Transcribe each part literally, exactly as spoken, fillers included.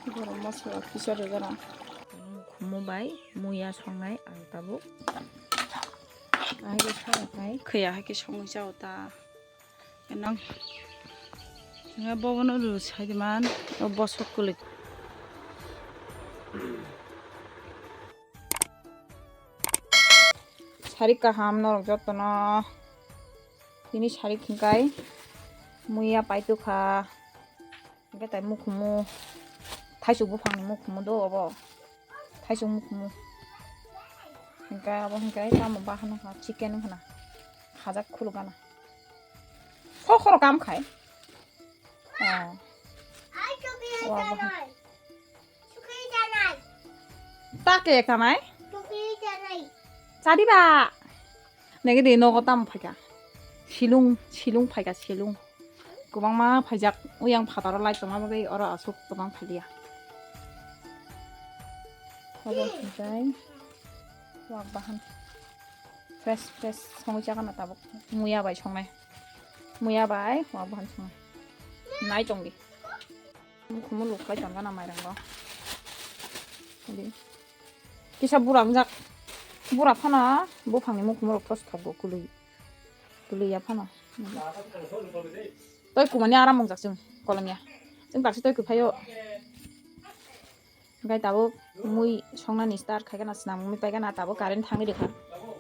Gorom masala kisa rwgana. Mukhumu bai muya songnai ang tabuk. Ahai khe songkha. Khaya hai khe songwi chao ta. Nang nga bobono rw sai de man, o bosok kwlwi. Sari kaham norok jotono. Tini sari khingkai muya paitukha. Hingke tai mukhumu, thaisuk buphangni mukhumu do obo. Thaisuk mukhumu. Hingke abo hingke tamo bahano ha chicken wngkha na. Hajak khuluk gana. Ho khoro kam khai. Oh. Wa, wa. Take kanai? Chadi ba. Nege de nogo tamo phaika. Silung, silung phaika, silung. Kwbangma phaijak, uyang phataro lai tongma bagwi oro aswk kwbang phailia. Obo hwnkhe wak bahan. Fresh, fresh songwi chakana tabuk. Muya bai songnai. Muya bai wak bahan songnai. Nai tongdi. Mukhumu luk khlai tongkha na mairang bo. Adi. Kisa bura wngjak. Bura phano buphangni mukhumu rok tos thogo kwlwi. Kwlwi ya phano. Toi kumani aram wngjak chwng kolom ya. Chwng baksa toi kwphaio. Hingke tabuk mui songnani start khaikhe na swnam mui paikhe na tabuk current thangwi rikha.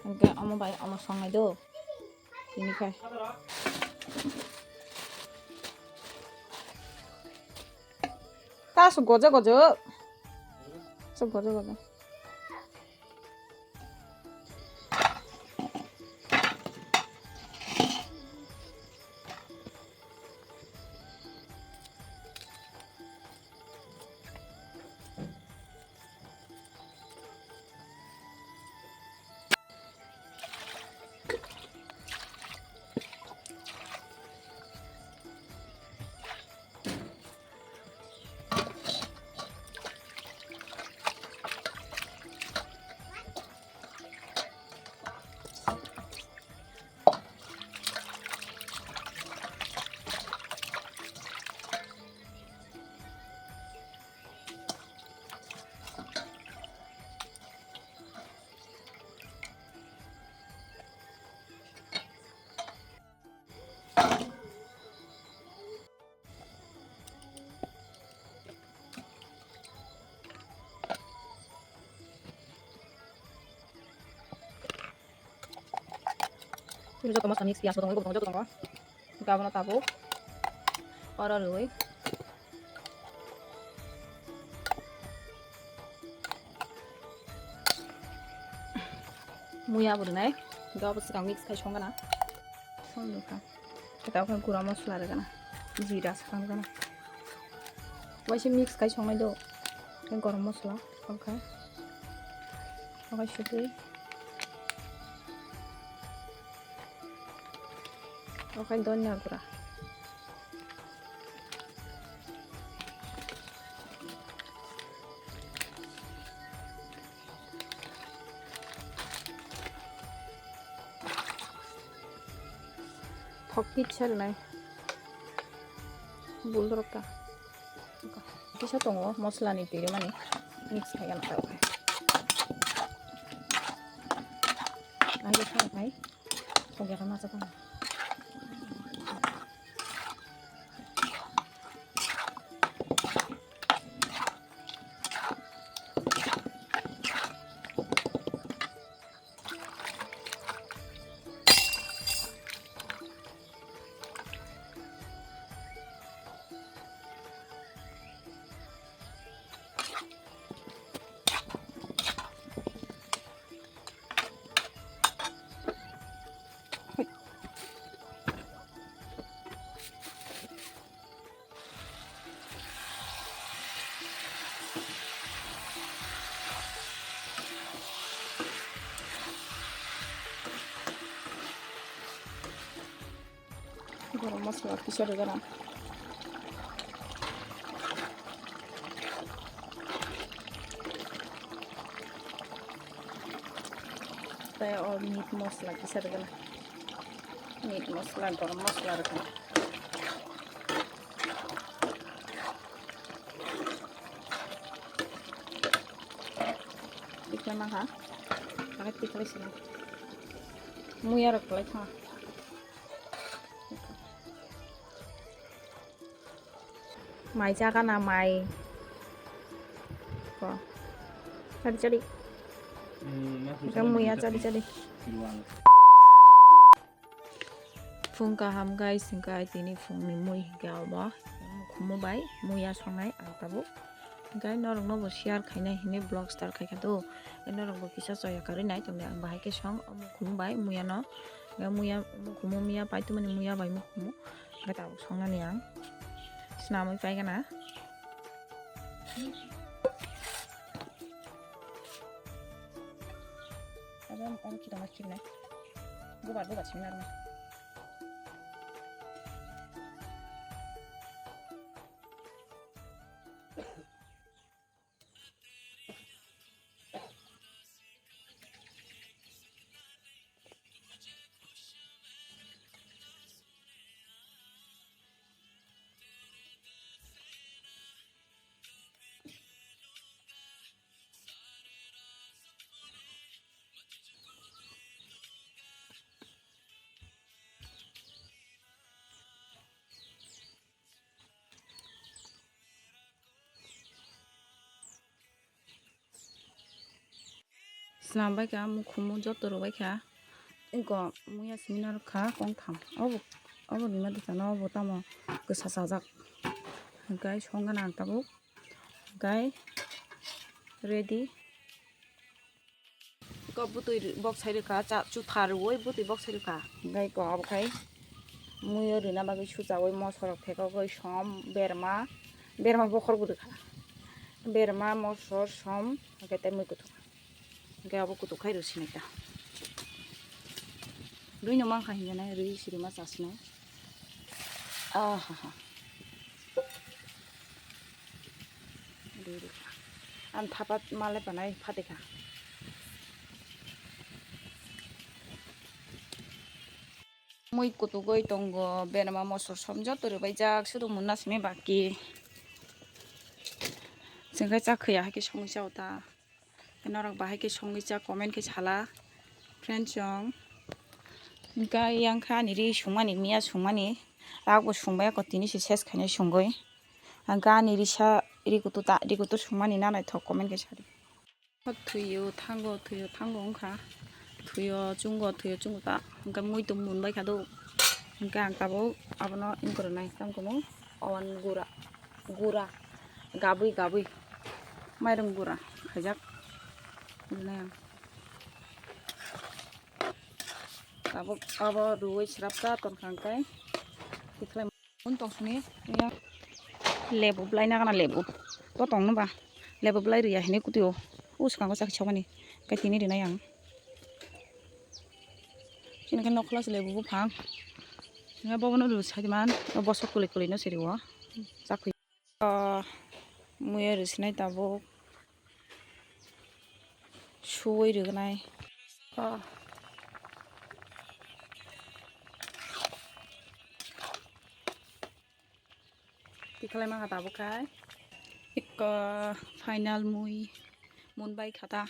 Hingke omo bai omo songnai do. Tini khai. Ta aswk gojo gojo. Aswk gojo gojo. Ini joto masla mix, piyaj bo tongo, joto tongo. Hingke abono tabuk oro rwui muya bo rwnai. Hingke abo swkang mix khai songkha na. Song nukha. Khe tabuk khe gura masla rwgana. Jira swkang rwgana. Waisa mix khai songnai do. Khe gorom masla. Okhai. Okhai sutwi. Okhai donya gura. Thok kisa rwnai. Bul dorok ta. Kisa tongo, moslani twi rwmani. Mix khai gana ta okhai. Ayo khai khai. Thok ya kha masa tong. Gorom masla kisa rwgana. Tei o meat masla kisa rwgana. Meat masla, gorom masla rwgana. Nang ha. Pakai tikhlai sila. Muya rok lai tha. Mai jaga na mai. Ko. Chari chari. Hmm, mas Hingke muya chari chari. Phung kaham guys, hingke ai tini phungni mui hingke abo mukhumu bai muya songnai ang tabuk. Hingke norokno bo share khainai hinwi vlog start khaikha do. Norok bo kisa choya karwi nai tongdi ang bahai khe song o mukhumu bai muya no. Hingke muya mukhumu muya pai tongmani muya bai mukhumu. Hingke tabuk songnani ang. Snamwi paigana. Abo ang khitama khibnai. Bubar bubar simi narwknai. Snam bai kha, mukhumu joto rwbai kha. Eko muya simi narwk kha kongtham. Obo, obo ni ma dosa no obo tamo kwsa chajak. Hingkai songna nang tabuk. Hingkai ready. Ko bwtwi bok sai rwkha, cha, chutha rwui bwtwi bok sai rwkha. Hingkai ko abo khai muiyo rwna bagwi suchaui mosorok thekogwi som, berma, berma bokhorbo rwkha. Berma, mosor, som, hingke tei mui kuthuk. Hingke abo kuthuk khai rw sinai ta. Rwino mankha hinjanai, rwi sirima chasinai. Ahaha. Ang thapat male panai phatikha. Mui kutugoi tongo, berma mosor som joto rwbaijak, sudu munna simi baki. Chwngkhe chakhuya haikhe songwi chao ta. Norok bahai khe songwi cha comment khe sala. Friends chong. Hingkhe yang kha ani ri sungmani, miya sungmani. Ragbo sungbai ako tini se ses khainai sungwi. Ang ani risa ri kutu ta, ri kutu sungmani na naithok comment khe sadi. Thuyo, thango, thuyo, thango wngkha. Thuyo, chungo, thuyo, chungo ta. Hingkhe muitu munbai kha do. Hingkhe ang tabuk abono wngkha rwnai, tamo kunu owan gura. Gura, gabwi gabwi, mairung gura khaijak rwnai ang. Tabuk abo rwui srapsa tongkha hwnkhe tikhlai mun tong sini ya. Lebu belai nagana lebu to tongno ba, lebu belai rwya hinwi kutio o swkango chakhi sokmani khe tini rwnai ang. Chini khe nokhla se lebu buphang. Hingke bobono rw saiman, bosok kwlwi kwlwi no siri o. Chakwi. Ah, muiya rw sinai tabuk. Suwi rwnai. Ah. Tikhalai mangkha tabuk khai. Ekka final mui munbai kha ta.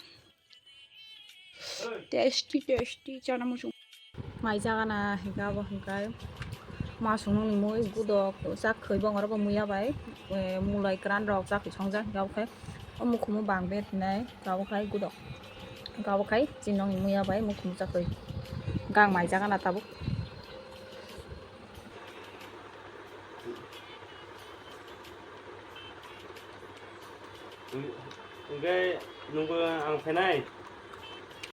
Tasty, tasty, chana muchung. Mai jaga na hingka bo hingkai. Ma sungni mui gudok chak khoi bongor bo muya bai. Eh, mulai kran rok chak songjak hingka bo khai. O mukhumu bang bet hinai ka bo khai gudok. Ka bo khai chinong ni muya bai mukhumu chak khoi. Gang mai jaga na tabuk. Hingke nungkhe ang phainai.